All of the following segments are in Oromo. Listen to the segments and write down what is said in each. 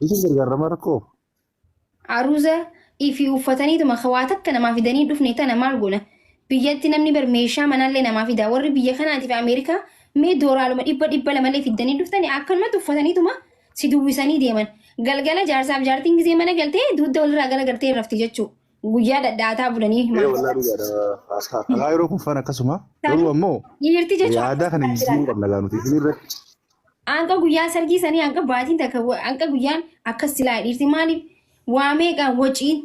Isin gargaarama rakkoo. Aruuza ifii uffataniituma ka waa takka namaa fidanii hin dhufne tana maal goona? Biyyatti namni bar meeshaa manaallee namaa fida. Warri biyya kanaatiif Ameerikaa mee dooraaluma dhibba dhibba lamallee fiddanii dhuftanii akkanumatti uffataniituma si duwwisanii deeman. Galgala jaarsaaf jaartiin gisee mana galtee dugda walirraa galagaltee rafti jechuu. Guyyaa dhadhaataa bulanii Ee maal. wallaahi dhugaadha. Karaa kun faan akkasuma. Garuu ammoo Dhiirti jechuun aadaa kana jijjiiruu qabna gaa nuti isin irratti. Hanqa guyyaa sargii sanii hanqa baatiin takka hanqa guyyaan akkas silaa dhiirti maaliif waa meeqaan waciin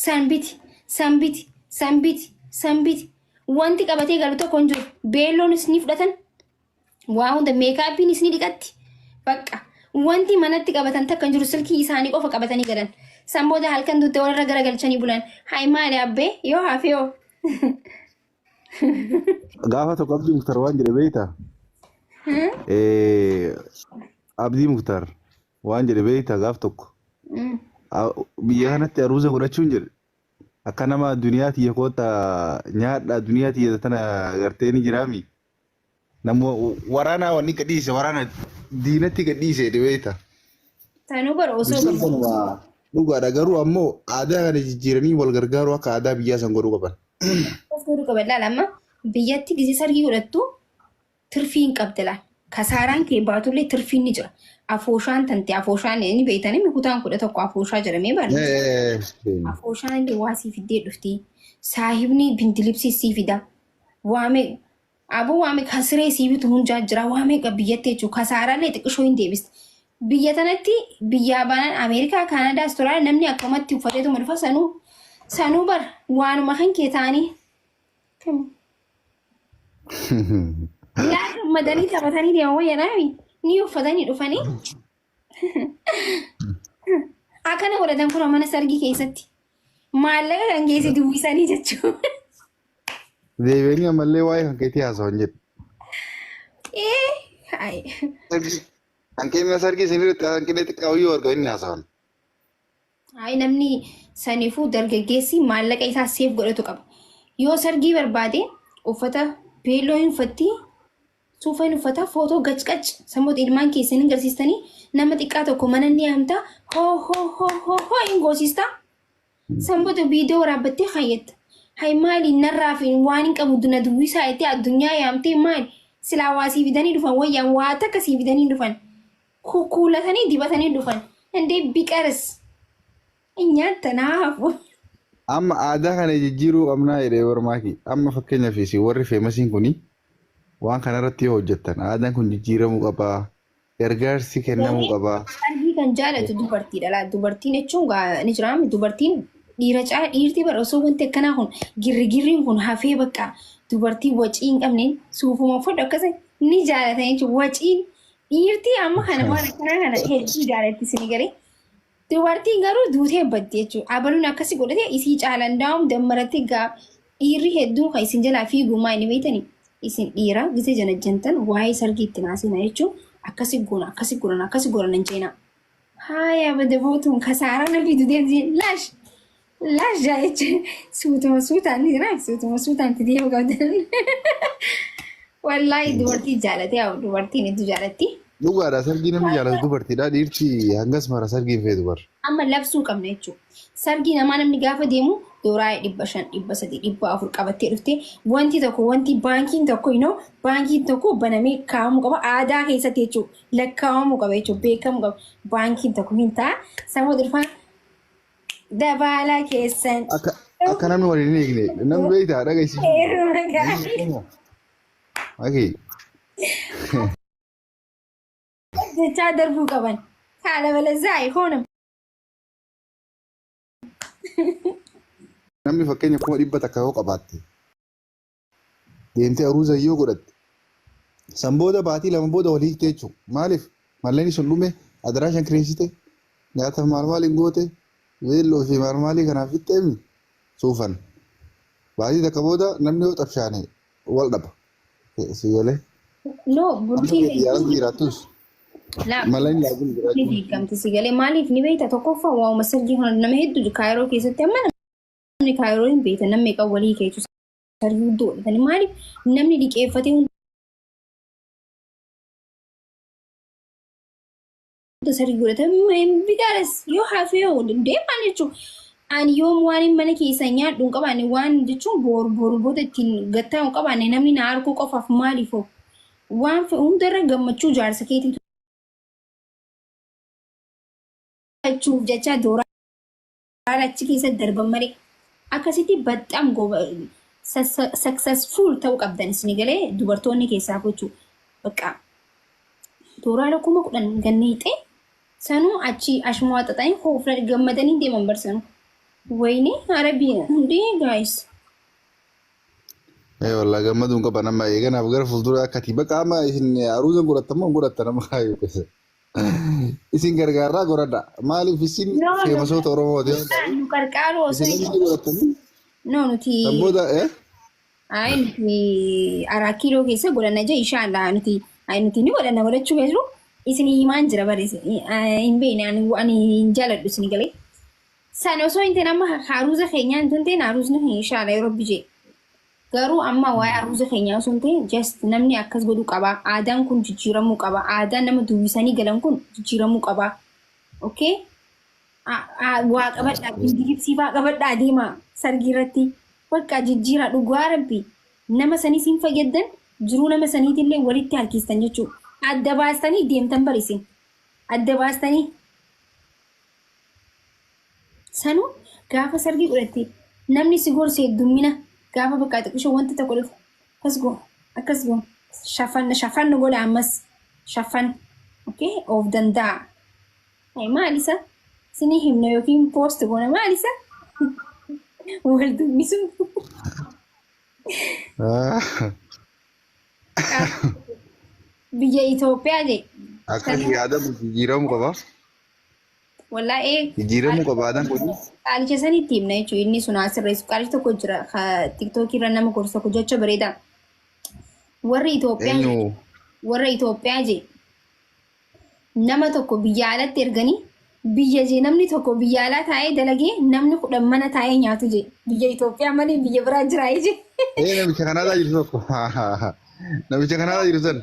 sanbiti sanbiti sanbiti sanbiti wanti qabatee galu tokko hin jiru beelloonis ni fudhatan waa hunda meekaappiinis ni dhiqatti bakka wanti manatti qabatan takka hin jiru silkii isaanii qofa qabatanii galan san booda halkan duute walirra garagalchanii bulan hayi maali abbee yoo hafee hoo. Gaafa tokko Abdii Muktar waan jedhe beektaa? Abdii Muktar waan jedhe beektaa gaaf tokko? Biyya kanatti aruuza godhachuun jedhe akka nama duniyaa tiyya koota nyaadha duniyaa tiyya tana gartee ni jiraami. Nama waraanaa wanni gadhiise waraana diinatti gadhiise jedhe beektaa? Sanuu bara osoo Dubbiin kanuma dhugaadha garuu ammoo aadaa kana jijjiiranii wal gargaaruu akka aadaa biyyaa san godhuu qaban. Of godhuu qaban laala amma biyyatti gisee sargii godhattu tirfii hin qabde laal. Kasaaraan kee baatullee tirfiin ni jira. Afooshaan tante afooshaan ni beektanii kutaan 11 afooshaa jedhamee barreessa. Afooshaan illee waa sii fiddee dhufti. Saahibni bindilibsii sii fida. Waamee Aboo waa meeqa kan siree sii bitu hundaa jira waa meeqa biyyatti jechuun kasaaraallee xiqqishoo hin deebiste. Biyya tanatti biyyaa baanaan Ameerikaa, Kaanadaa, Austraaliyaa namni akkamatti uffateetuma dhufa sanuu sanuu bar waanuma kan kee ta'anii. Laa gammadanii taphatanii deeman wayya ni uffatanii dhufanii. Akkana godhatan kun mana sargii keessatti. Maallaqa kan geesse duwwisanii jechuudha. Deebi'anii ammallee waa'ee kan keetii haasawan jedhu. Ee, hayi. Kan keenya sargii isin irratti hanqina xiqqaa yoo argan inni haasawan. Hayi namni saniifuu dargaggeessi maallaqa isaa seef godhatu qaba. Yoo sargii barbaade uffata beelloo hin uffatti Suufa hin uffata footoo gacqac sammuu ilmaan keessan hin garsiistanii nama xiqqaa tokko mana ni yaamta hoo hoo hoo hoo hoo hin goosista sanboota viidiyoo waraabbattee kaayyatta. Hay maali narraa fi waan hin qabu na duwwisaa jettee addunyaa yaamtee maali silaa waa sii fidanii dhufan wayyaa waa takka sii fidanii dhufan kukkuulatanii dibatanii dhufan indee biqaras hin nyaatta naa hafu. Amma aadaa kana jijjiiruu qabnaa jedhee barmaaki. Amma fakkeenyaaf isin warri feemasiin kuni waan kana irratti yoo hojjettan aadaan kun jijjiiramuu qabaa. Gargaarsi kennamuu qabaa. Sargii kan jaalatu dubartiidha laa dubartiin jechuun gaa ni jiraam dubartiin dhiira caa dhiirti bara osoo wanti akkanaa kun girrigirriin kun hafee bakka dubartii wacii hin qabne suufuma uffadhu akkasa ni jaalatan jechuun waciin dhiirti amma kana waan akkanaa kana hedduu jaalatti isin galee Dubartiin garuu duutee baddi jechuudha. Abaluun akkasi godhate isii caalan daa'um dammaratti gaa dhiirri hedduun kan isin jalaa fiigu maa inni beektani isin dhiira gisee janajjantan waa'ee sargii itti naasina jechuun akkasi goona akkasi godhan akkasi godhan hin jeenaa. Haaya bada bootuun kasaaraa na fidu deemti laash laash jaa jechuun suutuma suutaan ni jira suutuma suutaan itti deemu qabdan. Wallaahi dubartii jaalatee haa dubartiin hedduu jaalatti. Dhugaadha sargii namni jaalatu dubartiidha dhiirti hangas mara sargii hin feetu bar. Amma labsuu qabna jechuudha. Sargii namaa namni gaafa deemu dooraaye 500, 300, 400 qabattee dhuftee wanti tokko wanti baankiin tokko inoo baankiin tokko banamee kaa'amuu qaba aadaa keessatti jechuudha. Lakkaa'amuu qaba jechuudha beekamuu qaba. Baankiin tokko hin ta'a. Sammuu dhufaa dabaala keessan. Akka akka namni waliin hin eegne namni beektaa dhageessisu. Heeruma gaarii. Akii. Jechaa darbuu qaban. Haala balazaa hoona. Namni fakkeenya 100,000 yoo qabaatte deemtee aruuza yoo godhatte san booda baatii 2 booda wal hiikte jechuudha. Maaliif mallaqni sun dhume adaraashan kireessite nyaata maal maaliin goote beelloo fi maal maalii kanaaf fixxeemi suufan. Baatii takka booda namni yoo xabshaane wal dhaba. Si galee. No, Amma bultiin biyya alatti jiraattus laa mallaqni laazim ni jiraachuu. diigamti si galee maaliif ni beekta tokkoffaa waa'uma sargii kana nama hedduu kaayiroo keessatti amma namni kaayiroo hin beektan namni meeqa walii keechu sargii hudduu godhatanii maaliif namni liqeeffatee Sargii godhatan bigaaras yoo hafee deemaan jechuun ani yoom waan mana keessa nyaadhu hin qabaanne, waan jechuun boru boru booda ittiin gattaa hin qabaanne, namni na arguu qofaaf maaliifoo waan hundarra gammachuu jaarsa keetii jechuuf jecha doolaara achi keessa darban malee akkasitti baxxam successful ta'uu qabdan isin galee dubartoonni keessaa gochuu bakka doolaara 10,000 ganneexee sanuu achi ashumaa xaxanii hoofla gammadanii deeman barsanu. Wayini arabii hundee guys. Ee wallaahi, gammaduun qaba nama eeganaaf gara fuuldura akkati bakka amma isin aruuza godhattamoo hin godhattan amma kaayyoo keessa. Isin gargaarraa godhadha. Maaliif isin No, no. feemasoota Oromooti waan ta'eef Nu qarqaaru osoo isin hin namni godhattanii No, nuti kan booda Ay, nuti araa kiiloo keessa godhanna jee, inshallah nuti ni godhanna, godhachuu beeknu isin himaan jira bare hin beekne, ani hin jaaladhu isin galee. San osoo hin ta'in amma haruuza keenyaa hin ta'in, haruuzni keenya inshallah yeroo bijee. Garuu amma waa'ee haruuza keenyaa osoo hin ta'in, just namni akkas godhuu qaba. Aadaan kun jijjiiramuu qaba. Aadaan nama duwwisanii galan kun jijjiiramuu qaba. Okay? Waa qabadhaa, bindigibsii faa qabadhaa deemaa sargii irratti. Bakka jijjiiraa, dhugaa rabbi nama sanii siin fayyaddan, jiruu nama saniitillee walitti harkistan jechuudha. Adda baastanii deemtan barisin. Adda baastanii. Sanuu gaafa sargii godhatte namni si gorse heddummina gaafa bakka xiqqishoo wanta tokko dhufu akkas goo akkas goo shafan shafan godha, ammas shafan, okay, of danda'a. Maal isa isinii himna yookiin post goona, maal isa wal dubbisu. Biyya Itoophiyaa jee. Akkas yaadamu jijjiiramuu qaba. Wallaahi. Jijjiiramuu qaba aadaan kun. Qaalicha sanitti himna jechuudha. Inni sun asirreessu qaalichi tokko jira. Tiktookii irra nama gorsu tokko jecha bareedaa. Warri Itoophiyaa Eenyu? Warra Itoophiyaa jee nama tokko biyya alatti erganii biyya jee namni tokko biyya alaa taa'ee dalagee namni 10 mana taa'ee nyaatu jee, biyya Itoophiyaa malee biyya biraa jiraayee jee. Ee, namicha Kanaadaa jiru tokko. Namicha Kanaadaa jiru san.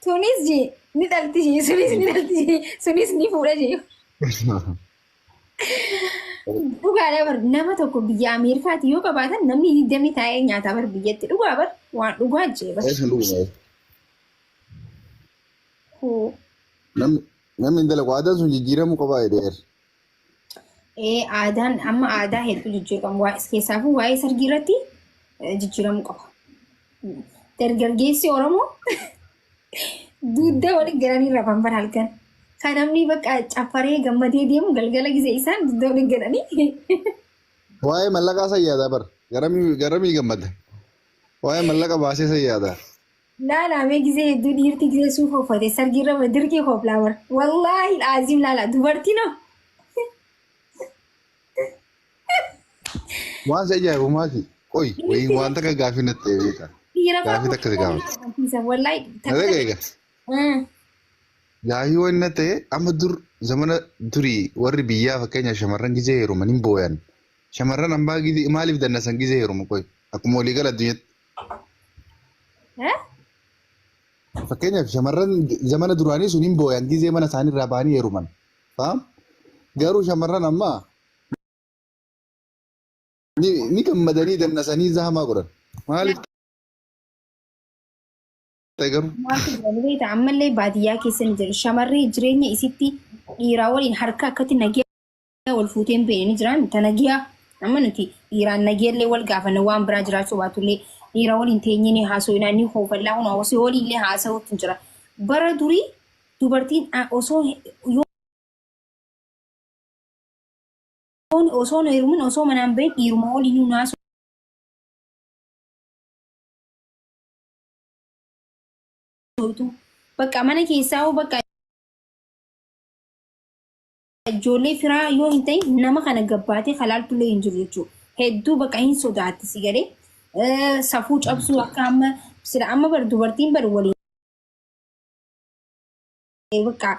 Tunis jee ni dhalti jee, sunis ni dhalti jee, sunis ni fuudha jee. Dhugaadha bar, nama tokko biyya Ameerikaatti yoo qabaatan namni 20 taa'ee nyaata bar biyyatti, dhugaa bar, waan dhugaa jee bar. Ee, sun dhuguma. Hoo. Namni hin dalagu, aadaan sun jijjiiramuu qaba jedheer. Ee, aadaan amma aadaa hedduu jijjiiramu waa keessaafuu waa'ee sargii irratti jijjiiramuu qaba. Dargaggeessi Oromoo dugda waliin galanii rafan bara halkan. Kan namni bakka caffaree gammadee deemu galgala gisee isaan dugda waliin galanii. Waa'ee mallaqaa san yaadaa bar. Garamii gammada. Waa'ee mallaqa baasee san yaadaa. Laala mee, gisee hedduu dhiirti gisee suufa uffate sargii irra dirqii kooflaa bara. Wallaahi aziim, laala dubartiin hoo. Waan si ajaa'ibu maati? Qoy wayii waan takka gaafii natti ta'e beektaa? Dhiira Gaafii takka si gaafata. Wallaahi. Na dhaga eega. Gaafii waan natti ta'e, amma dur zamana durii warri biyyaa fakkeenya shamarran gizee heeruman hin booyan. Shamarran ammaa gizee maaliif dannasan gizee heeruman qoy? Akkuma waliigala addunyaatti. Fakkeenyaaf shamarran zamana duraanii sun hin booyan gizee mana isaanii irraa ba'anii heeruman. Faam? Garuu shamarran ammaa ni gammadanii dannasanii zahamaa godhan. Maaliif ta'e garuu? Maaltu jira ni beektaa? Ammallee baadiyyaa keessa ni jira. Shamarree jireenya isitti dhiiraa waliin harka akkatti nagiyaa wal fuutee hin beekne ni jira. Ta nagiyaa amma nuti dhiiraan nagiялlee wal gaafanna, waan biraa jiraachuu baatullee dhiira waliin teenyee ni haasofnaa, ni hoofallaa, kun osoo waliillee haasa'uutu jira. Bara durii dubartiin osoo yoo osoo hin heerumin, osoo manaan bahin dhiiruma waliin naasoo bakka mana keessaa hoo bakka ijoollee firaa yoo hin ta'in nama kana gabbaatee halaaltullee hin jiru jechuudha. Hedduu bakka hin sodaatti si galee safuu cabsuu akka amma sila amma bar dubartiin bar waliin bakka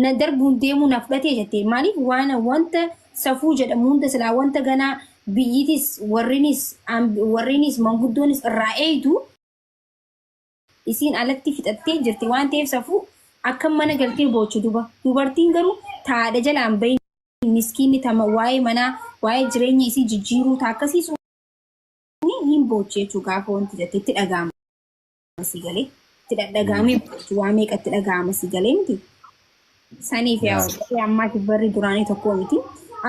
na darbuun deemuu na fudhatee jette, maaliif waan wanta safuu jedhamu hunda silaa wanta ganaa biyyitis warrinis manguddoonis irraa eeydu isiin alatti fixattee jirti waan ta'eef safuu Akka mana galtee boochu duba. Dubartiin garuu taadha jalaan bahin miskiinni tama waa'ee manaa waa'ee jireenya isii jijjiiruu ta akkasii suni hin boochi jechuu gaafa wanti jette itti dhaga'ama si galee. Itti dhadhaga'amee boochi waa meeqa itti dhaga'ama si galee miti. Saniif yaa barri ammaatiif barri duraanii tokko miti.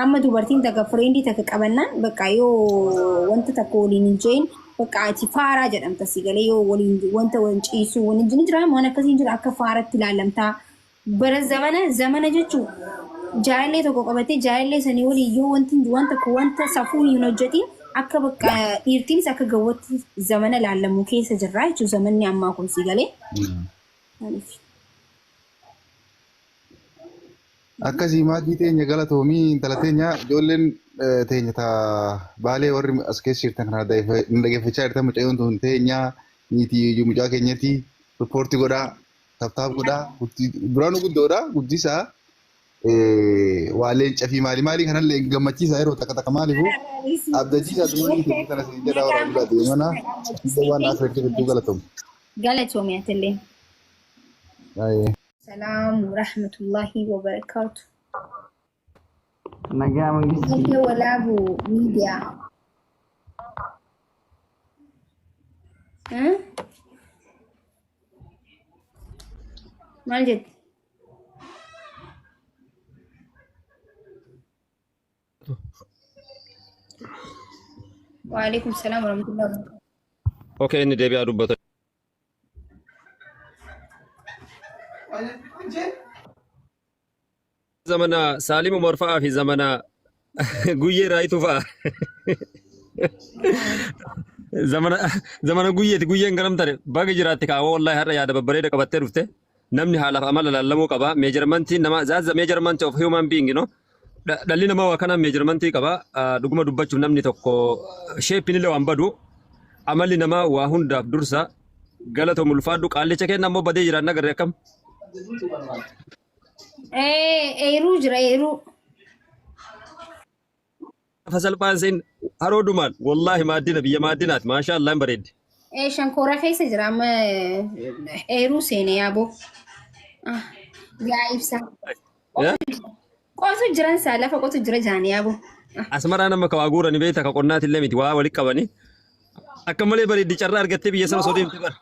Amma dubartiin takka friendii takka qabannaan bakka yoo wanta takka waliin hin je'in bakka ati faaraa jedhamta si galee yoo waliin wanta waliin ciisuu waliin ni jira waan akkasii hin jira akka faaratti ilaalamtaa. Bara zamana zamana jechuun jaalallee tokko qabatee jaalallee sanii waliin yoo wanti waan tokko wanta safuu hin hojjetin akka bakka dhiirtiinis akka gawwatti zamana laallamu keessa jirra jechuun zamanni ammaa kun si galee. Saniif. Akkasii maatii teenya galatoomii intala teenya ijoolleen teenya ta baalee warri as keessa jirtan kana dhaggeeffachaa jirtan mucayyoon tun teenya niitii mucaa keenyatti riippoortii godhaa tap tap godhaa duraanuu guddoodha guddisaa waa leenca fi maali maalii kanallee gammachiisaa yeroo takka takka maaliifuu abdachiisaa durii teenya tana siin jedhaa warra bulaa deemana waan afeerti hedduu galatoomu. Galatoomi atillee. Baay'ee. Salaam warahmatullahi wabarakaatu. Nagaa mangistii. Madda Walaabu Miidiyaa. Maal jette? Waalaikum salaam warahmatullahi wabarakatuh. Okay, inni deebi'aa dubbata. Zamana Saalim Umar fa'aa fi zamana Guyyee Raayituu fa'aa. Zamana zamana Guyyeeti Guyyeen garam tare baga jiraatte kaawwa wallahi har'a yaada babbareeda qabattee dhufte namni haalaaf amala laallamuu qaba meejarmantiin nama that's the measurement of human being no Dhalli namaa waa kanaan meejarmantii qaba. Dhuguma dubbachuuf namni tokko sheeppiin illee waan badu amalli namaa waa hundaaf dursa. Galatoom ulfaadhu qaallicha kenna ammoo badee jiraan agarre akkam. Eeruu jira eeruu. Lafa salphaan seen haroo dumaan wallaahi maaddina biyya maaddinaati maashaa Allah hin bareeddi. Shankoora keessa jira amma eeruu seene yaaboo. Yaa ibsa. Qotu jiran saa lafa qotu jira jaani yaaboo. Asmaraa nama ka waa guurani beekta ka qonnaati illee miti waa walitti qabani. Akka malee bareeddi carraa argattee biyya sana osoo deemte bara.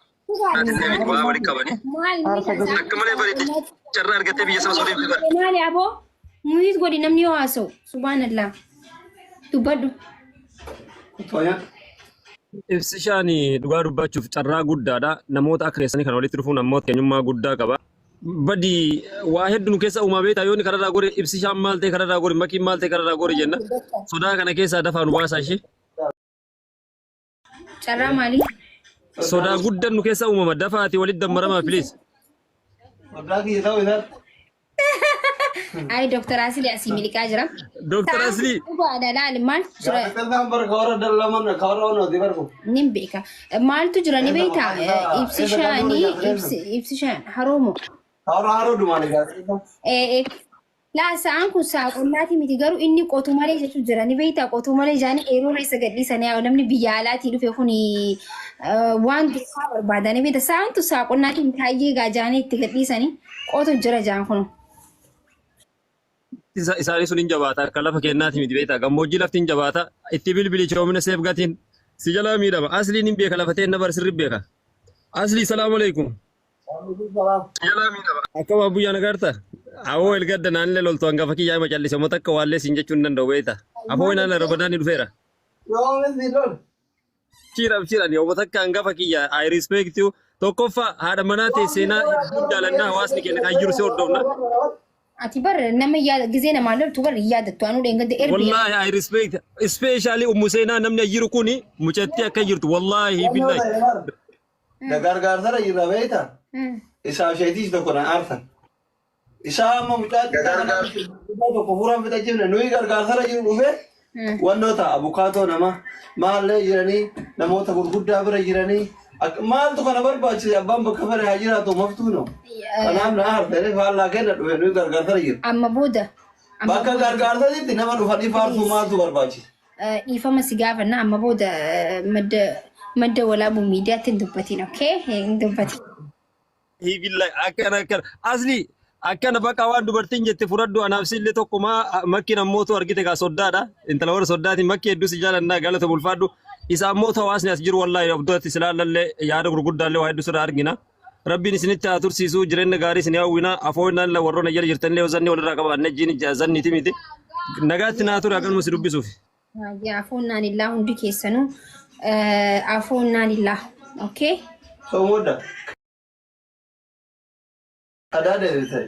Illee miti waa walitti qabani. Maal Akka malee bareeddi carraa argattee biyya sana osoo deemte bara. Maali aboo? Muyit godhi namni yoo haasa'u. Subhaanallah. Dubbadhu. Ibsishaan dhugaa dubbachuuf carraa guddaadha. Namoota akka keessanii kan walitti dhufuun ammoo keenyummaa guddaa qaba. Badi waa hedduu nu keessa uumaa beektaa yoonni kararraa gore ibsishaan maal ta'e kararraa gore makiin maal ta'e kararraa gore jenna. Sodaa kana keessaa dafaa nu baasaa ishee. Carraa maalii? Sodaa guddaan nu keessa uumama dafaati walitti dammaramaa please. Sodaa kiyya ta'uu isaatti. Ay, Dr. Asili asii miliqaa jira. Dr. Asli Dhugaadha laali maaltu jira Gaazexeessaan bara ka warra dallaman ka warra onooti barku. nin beeka. Maaltu jira ni beektaa? Ibsishaanii ibsishaan haroomo. Ka warra haroo dumaani gaazexeessaan. Laa sa'aan kun sa'a qonnaati miti garuu inni qotu malee jechuun jira ni beektaa qotu malee jaanii eeroo keessa gadhiisanii haa namni biyya alaatii dhufe kun waan dursaa barbaada ni beekta sa'aan tun sa'a qonnaati miti hayyee gaa jaanii itti gadhiisanii qotu jira jaan kun. Isaanii sun hin jabaata akka lafa kennaati miti beektaa gammoojjii lafti hin jabaata itti bilbili choomina seef gatiin si jalaa miidhama asliin hin beeka lafa ta'e na bar sirri beeka aslii salaamu alaikum. Jalaa miidhama. Akkam abbuyyaa nagarta? Awoo elgadda naanillee loltu hangafa kiyyaa ima callise uummata akka waallee siin jechuu hin danda'u beekta. Afoo inaala rabadaani dhufeera. Yoomis ni lol. Abshiir abshiir ani uummata akka hangafa kiyya I respect you. Tokkoffaa haadha manaa ta'e seenaa hedduun jaalannaa hawaasni keenya kan jiru si hordofna. Ati bar nama yaada gizee namaa loltu bar hin yaadattu anuu dheengadde erbi Wallaahi I respect especially ummu seenaa namni jiru kuni mucattii akka jirtu wallaahi billahi. Da gargaarsara jirra beekta. Isaaf sheetiis tokko na aarsan. Isaa amma mucaa xiqqaa kana tokko furan fixa jibne nuyi gargaarsara jiru dhufee wannoo ta'a abukaatoo nama maallee jiranii namoota gurguddaa bira jiranii maaltu kana barbaachise abbaan bakka fedhe haa jiraatu maftuu no. Kanaaf na aarsa faallaa kenna dhufe nuyi gargaarsara jiru. Amma booda amma Bakka booda gargaarsatitti nama dhufanii faarsuu maaltu barbaachise? Dhiifama si gaafanna amma booda madda madda walaabuu miidiyaatti hin dubbatin okay hin dubbatin. Billahi akkana akkana asli akkana bakka waan dubartiin jette fudhadhu. Anaaf sillee tokkumaa makkiin ammootu argite gaa soddaadha, intala warra soddaatiin. Makki hedduu si jaalannaa, galata bulfaadhu. Isa ammootu hawaasni as jiru wallahi abduratti silaallallee yaada gurguddaallee waa hedduu sirraa argina. Rabbiin isinitti haa tursiisu, jireenya gaarii isin hawwina. Afoonnaan warroon jala jirtanillee zanni walirraa qabaanne jiin zanniiti miti. Nagaatti naa ture, akkanuma si dubbisuuf. Yaa afoonnaan illaa hundi keessanuu afoonnaan illaa. Okay. Soomodda. Adaada ta'e.